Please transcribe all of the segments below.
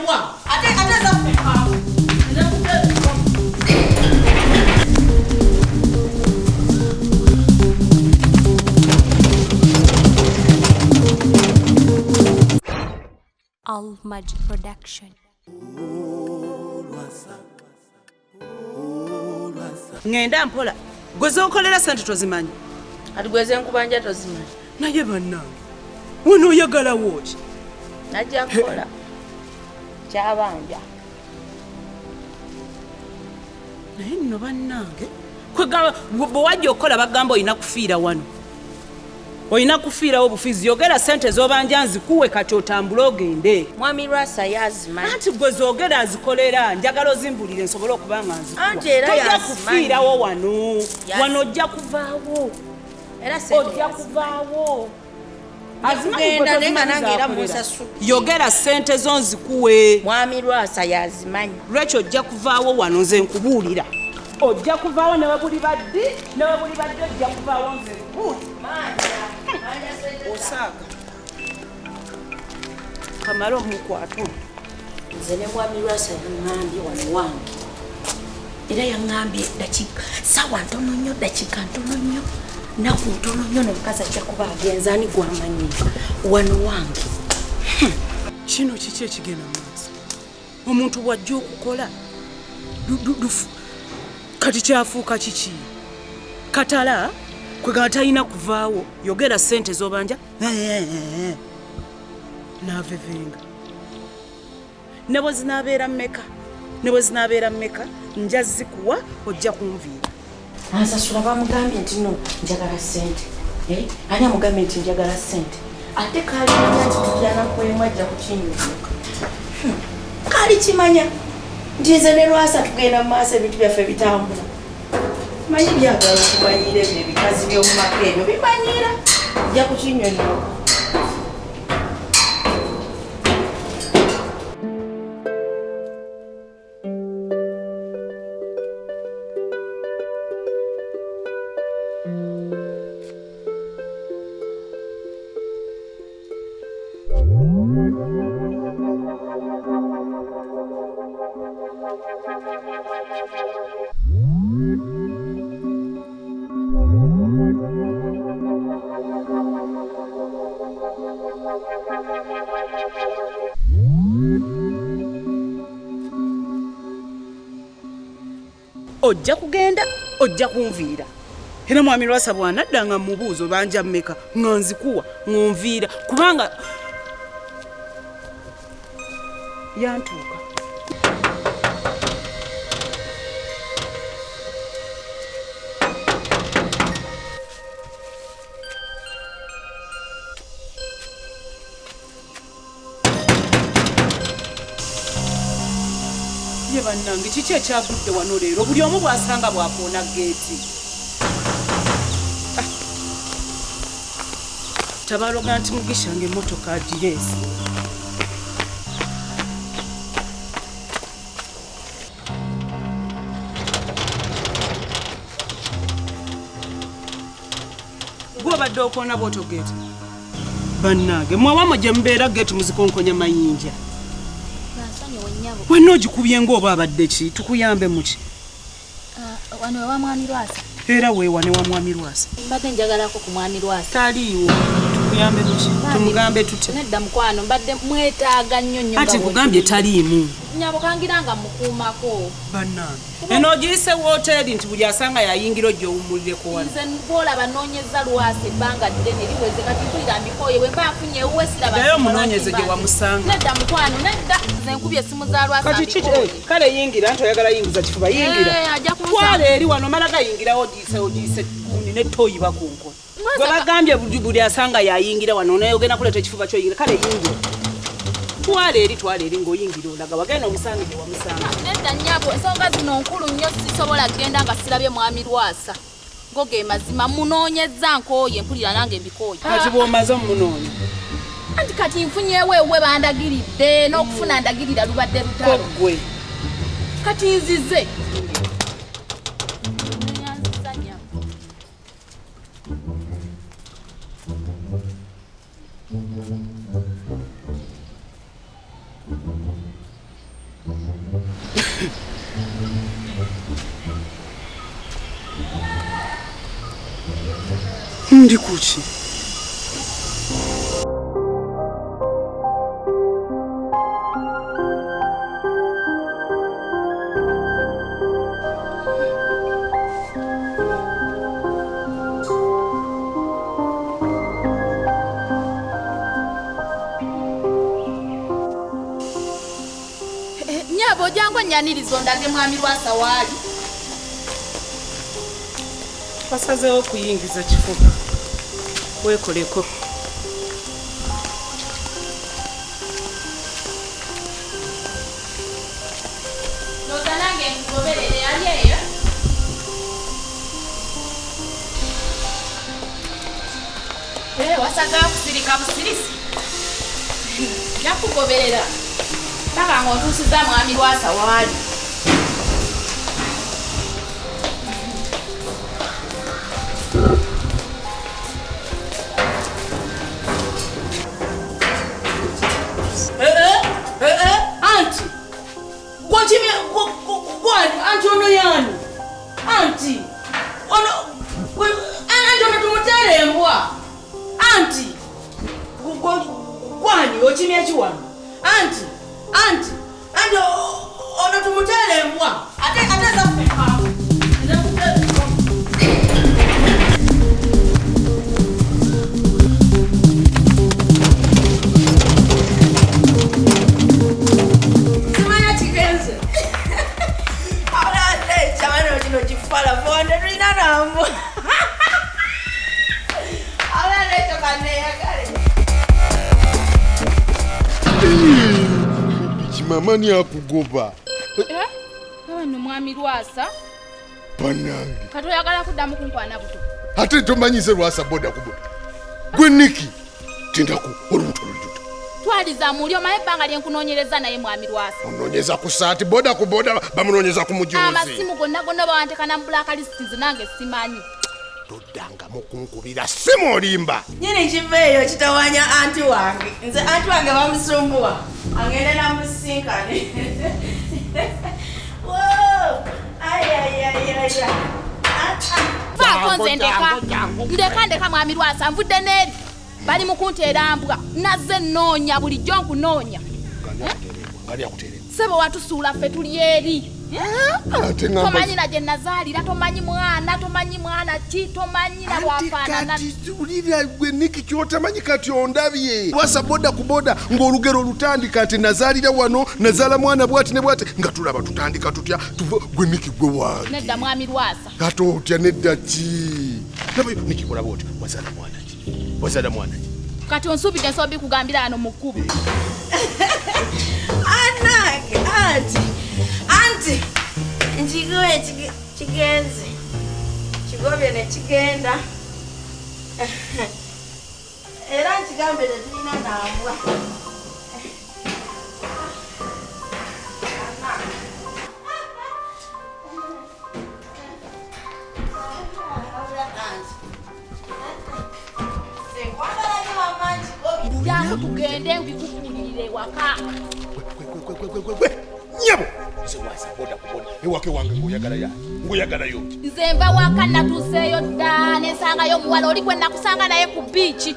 Mbwa ate ate zaffe. Al Maj Production. Ŋŋenda mpola. Gwe z'onkolera ssente tozimanyi. Kati gwe ze nkubanja tozimanyi. Naye bannange, wano oyagalawo ki? Najja kukola kyabanja. Naye nno bannange, kwegamba bwe wajja okukola bagamba olina kufiira wano. Olina kufiirawo bufiizi. Yogera ssente z'obanja nzikuwe kati otambule ogende. Mwami Lwasa yazimanyi. Anti gwe zoogera azikolera, njagala ozimbulire nsobole okuba nga nzikuwa. Anti era Tojja yazimanyi. kufiirawo wano. Yazimanyi. Wano ojja kuvaawo. Era ssente Ojja yazimanyi. kuvaawo. Kugenda naye nga nange era Azimanyi munsasudde. Yogera ssente zo nzikuwe. Mwami Lwasa yazimanyi. Lwekyo ojja kuvaawo wano nze nkubuulira. Ojja kuvaawo ne bwe buli baddi, ne bwe buli baddi ojja kuvaawo nze nkubuulira. Osaaga. Kamale omukwata ono. Nze ne Mwami Lwasa yaŋŋambye wano wange. Era yaŋŋambye dakiika ssaawa ntono nnyo, dakiika ntono nnyo, nnaku ntono nnyo n'omukazi ajja kuba agenze, ani gw'amanyi wano wange. Kino kiki ekigenda mu maaso? Omuntu bw'ajja okukola kati kyafuuka kiki? Katala kwegamba talina kuvaawo, yogera ssente z'obanja n'avevenga. Ne bwe zinaabeera mmeka, ne bwe zinaabeera mmeka, nja zikuwa ojja kunviira. Ansasula bamugambye nti no njagala ssente. Ani amugambye nti njagala ssente? Ate kaalimanya nti tujja nakwemu ajja kukinyunyuka. Kaali kimanya nti nze ne Lwasa tugenda mu maaso ebintu byaffe bitambula. Manyi byagala okumanyiira ebyo ebikazi by'omu maka ebyo bimanyiira, ajja kukinyunyuka. Ojja kugenda, ojja kunviira. Era Mwami Lwasa bw'anadda nga mmubuuza obanja mmeka, nga nzikuwa, ng'onviira, kubanga yantuuka. Ye bannange, kiki ekyagudde wano leero? Buli omu bw'asanga bw'akoona geeti. Tabaloga nti Mugisha ng'emmotoka agireese. Gwe obadde okoona bw'otyo geeti? Bannange, mmwe awamu gye mubeera geeti muzikonkonya mayinja. Bansonyiwe nnyabo. Wenna ogikubye ng'oba abadde ki? Tukuyambe mu ki? Wano ewa Mwami Lwasa. Era weewa ne wa Mwami Lwasa. Mbadde njagalako ku Mwami Lwasa. Taliiwo. Tukuyambe mu ki? Bambi, Tumugambe tutya? Nedda mukwano, mbadde mwetaaga nnyo nnyo Anti nga nkugambye bw'okimanyi. taliimu. Nnyabo kangira nga mukuumako. Bannange. Eno ogiyise wooteeri nti buli asanga yayingira ojja owummulireko wano. Nze gw'olaba nnoonyezza Lwasa ebbanga ddene liweze kati mpulira mbikooye bwe mba nfunye ewuwe siraba Ddayo nsobola omunoonyeze gye kimba wamusanga. Nedda mukwano, nedda. Nze nkubye essimu za Lwasa Kati kiki, mbikooye. kale yingira nti oyagala yingiza kifuba, yingira. Ajja kunsanga. Twala eri wano omala gayingirawo ogiyise, ogiyise gundi ne ttooyi bakonkona. Lwasa Gwe bagambye buli asanga yayingira wano naye ogenda kuleeta ekifuba ky'oyingira. Kale yingira. Twala eri, twala eri ng'oyingira olaga wagenda omusange gye wamusanga. Nedda nnyabo, ensonga zino nkulu nnyo sisobola kugenda nga sirabye Mwami Lwasa. Go ge mazima munoonyezza nkooye mpulira nange mbikooye. Kati bw'omaze omunoonya. Anti kati nfunyeewo ewuwe bandagiridde n'okufuna ndagirira lubadde lutalo. Ko ggwe. Kati nzize. Ndi kuki? Nyabo ojjangu onnyanirize ondage mwami Lwasa waali. Wasazeewo kuyingiza kifuba. Weekoleko. Ndowooza nange nkugoberere ali eyo. Eh, wasazeewo kusirika busirisi. Nja kugoberera paka ng'ontuusizza mwami Lwasa waali. Anti gwani anti ono yani anti ono anti ono tumutere embwa anti gwani okimya kiwano anti anti anti ono tumutere embwa ate ate zaffe Mama ni akugoba. Bano mwami Lwasa. Banange. Kati oyagala kuddamu kunkwana buto. Ate tomanyize Lwasa boda kuboda. Gwe Niki tindaku olubuto lulituta. Twaliza muli omanyi ebbanga lye nkunoonyereza naye mwami Lwasa. Onoonyeza ku saati boda ku boda bamunoonyeza ku mujuzi. Amasimu gonna gonna bawanteeka na mu black list nze nange simanyi. Toddangamu kunkubira simu olimba. Nyini kiveeyo kitawanya anti wange. Nze anti wange bamusumbuwa. Angende namusinkane. Vaako nze ndeka. Ndeka ndeka mwami Lwasa nvudde n'eri. Bali mu kunteera mbwa. Nazze nnoonya bulijjo nkunoonya. Ssebo watusuula ffe tuli eri. Tomanyi na gye nazaalira, tomanyi mwana, tomanyi mwana ki, tomanyi na bw'afaanana. Kati ulira gwe Niki ky'otamanyi kati ondabye. Lwasa boda ku boda ng'olugero olutandika nti nazaalira wano, nazaala mwana bw'ati ne bw'ati, nga tulaba tutandika tutya, gwe Niki gwe wange. Nedda mwami Lwasa. Ate otya nedda ki? Labayo Niki olaba otya, wazaala mwana ki? Wazaala mwana ki? Kati onsuubidde nsobola bikugambira wano mu kkubo. Anange, anti. Anti, nkiguwe kigenze. Kigobye ne kigenda. Era nkigambe tetulina nambwa. Jangu tugende mbikukuulirire ewaka. Nyabo! Nze Lwasa boda ku boda. Ewaka wange ng'oyagala ya. Ng'oyagalayo. Nze nva waka natuuseeyo dda ne nsangayo omuwala oli gwe nakusanga naye ku bbiici.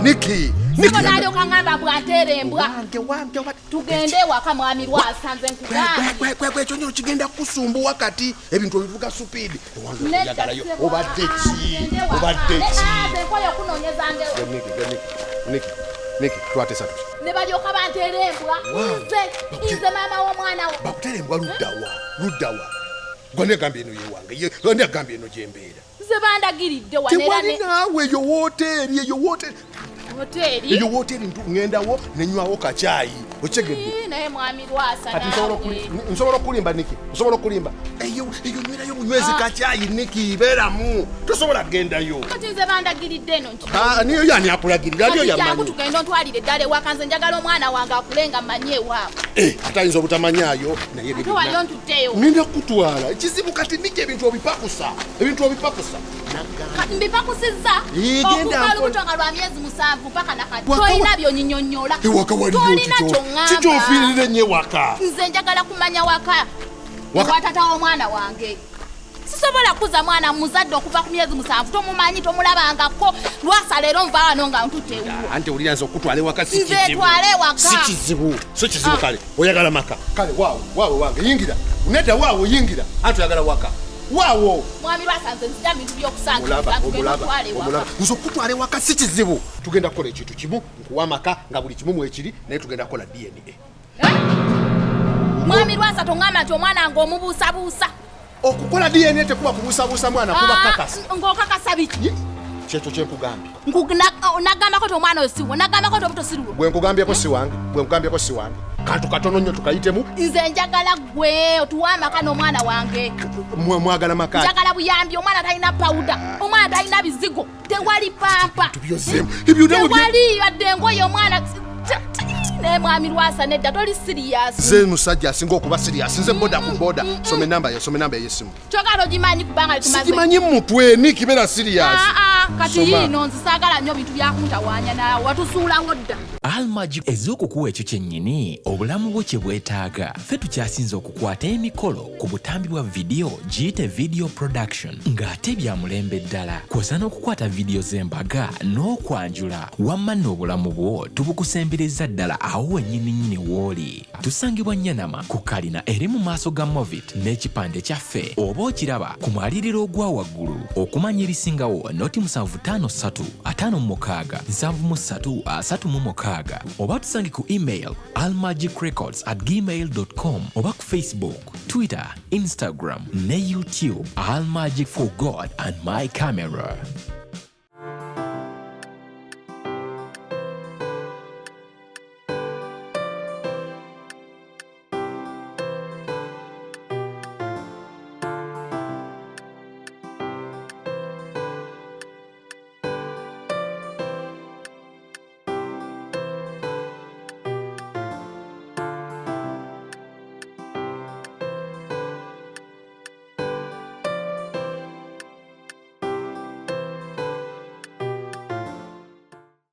Niki! Niki! N'alyoka ngamba bw'anteera embwa. Wange Tugende ewaka mwami Lwasa nze nkugambye. Kwe ekyo nyo kigenda kukusumbuwa kati ebintu obivuga supiidi. Ewange ng'oyagalayo. Obadde ki? Obadde ki? Nze nkoye okunoonyeza Niki, Niki, twatesa tutya? Ne balyoka banteera embwa. Nze maama w'omwana wo. Bakuteera embwa luddawa? Luddawa? Gwe negambye eno yewange. Gwe negambye eno gye mbeera. Nze bandagiridde wano era ne. Tewali naawe eyo wooteeri, eyo wooteeri. Wooteeri? Eyo wooteeri ŋŋendawo ne nnywawo kacaayi. Okitegedde? Naye mwami Lwasa naawe. Nsobola okulimba Niki, nsobola okulimba. Eyo nywerayo bunywezi kacaayi Niki, beeramu. Tosobola kugendayo. Kati nze bandagiridde eno nti. Niyo yani akulagirira, niyo yamanyi. Kati jangu tugende ontwalire ddala ewaka nze njagala omwana wange akule nga mmanyi ewaabwe. Ate ayinza obutamanyaayo naye Ate wali ontutteyo. Ngenda kukutwala. Ekizibu kati Niki ebintu obipakusa. Ebintu obipakusa. Kati mbipakusizza. Genda Okuva mpola. lubuto nga lwa myezi 7 paka na kati. Waka wa- Tolina by'onyinyonnyola. Ewaka waliyo Tolina kikyo. ky'oŋŋamba. Kikyofiirire nnyo ewaka. Nze njagala kumanya waka. Waka- Ewa taata w'omwana wange. Sisobola kuza mwana muzadde okuva ku myezi 7 tomumanyi tomulabangako. Lwasa leero nva wano nga ntutte ewuwo. Anti owulira nze okutwala ewaka si Nze kizibu. ntwale ewaka. Si kizibu. Si kizibu kale. Oyagala maka. Kale waawo, waawo wange yingira. Nedda waawo yingira. Anti oyagala waka. Waawo. Mwami Lwasa nze nzija bintu by'okusangiza Omulaba, tugenda omulaba, otwale ewaka. omulaba. Nze okutwala ewaka si kizibu. Tugenda kukola ekintu kimu, nkuwa amaka nga buli kimu mwekiri, naye tugenda kukola DNA. Mwami Lwasa toŋŋamba nti omwana ng'omubuusabuusa. Okukola DNA tekuba kubuusabuusa mwana, kuba kakasa. Ng'okakasa biki? Ye, kyekyo kye nkugambye. Nagambako nti omwana oyo siwo, nagambako nti obuto si lulwo. Bwe nkugambyeko si wange, bwe nkugambyeko si wange. Kantu katono nnyo tukayitemu. Nze njagala ggwe otuwe amaka n'omwana wange. Mwagala maka. Njagala buyambi, omwana talina pawuda, omwana talina bizigo, tewali pampa. Tubyozeemu. Ebyo nawe bye- Tewali yadde engoye omwana. Naye Mwami Lwasa nedda toli siriyasi. Nze musajja asinga okuba siriyasi, nze boda ku boda. Soma enamba yo, soma enamba ey'essimu. Kyokka togimanyi kubanga tumaze. Sigimanyi mu mutwe, Niki beera siriyasi. Kati Soma. yiino nze saagala nnyo bintu byakuntawaanya naawe watusuulawo dda. Almagi ez'okukuwa ekyo kyennyini obulamu bwo kye bwetaaga. Ffe tukyasinze okukwata emikolo ku butambi bwa vidiyo giyite video production ng'ate bya mulembe ddala. Kw'ossa n'okukwata vidiyo z'embaga n'okwanjula. Wamma nno obulamu bwo tubukusembereza ddala awo wennyini nnyini w'oli. Tusangibwa Nyanama ku kalina eri mu maaso ga Movit n'ekipande kyaffe oba okiraba ku mwaliriro ogwa waggulu. Okumanya ebisingawo noti 753 56 73 36 oba tusange ku email almagicrecords@gmail.com oba ku Facebook, Twitter, Instagram ne YouTube. Almagic for God and my camera.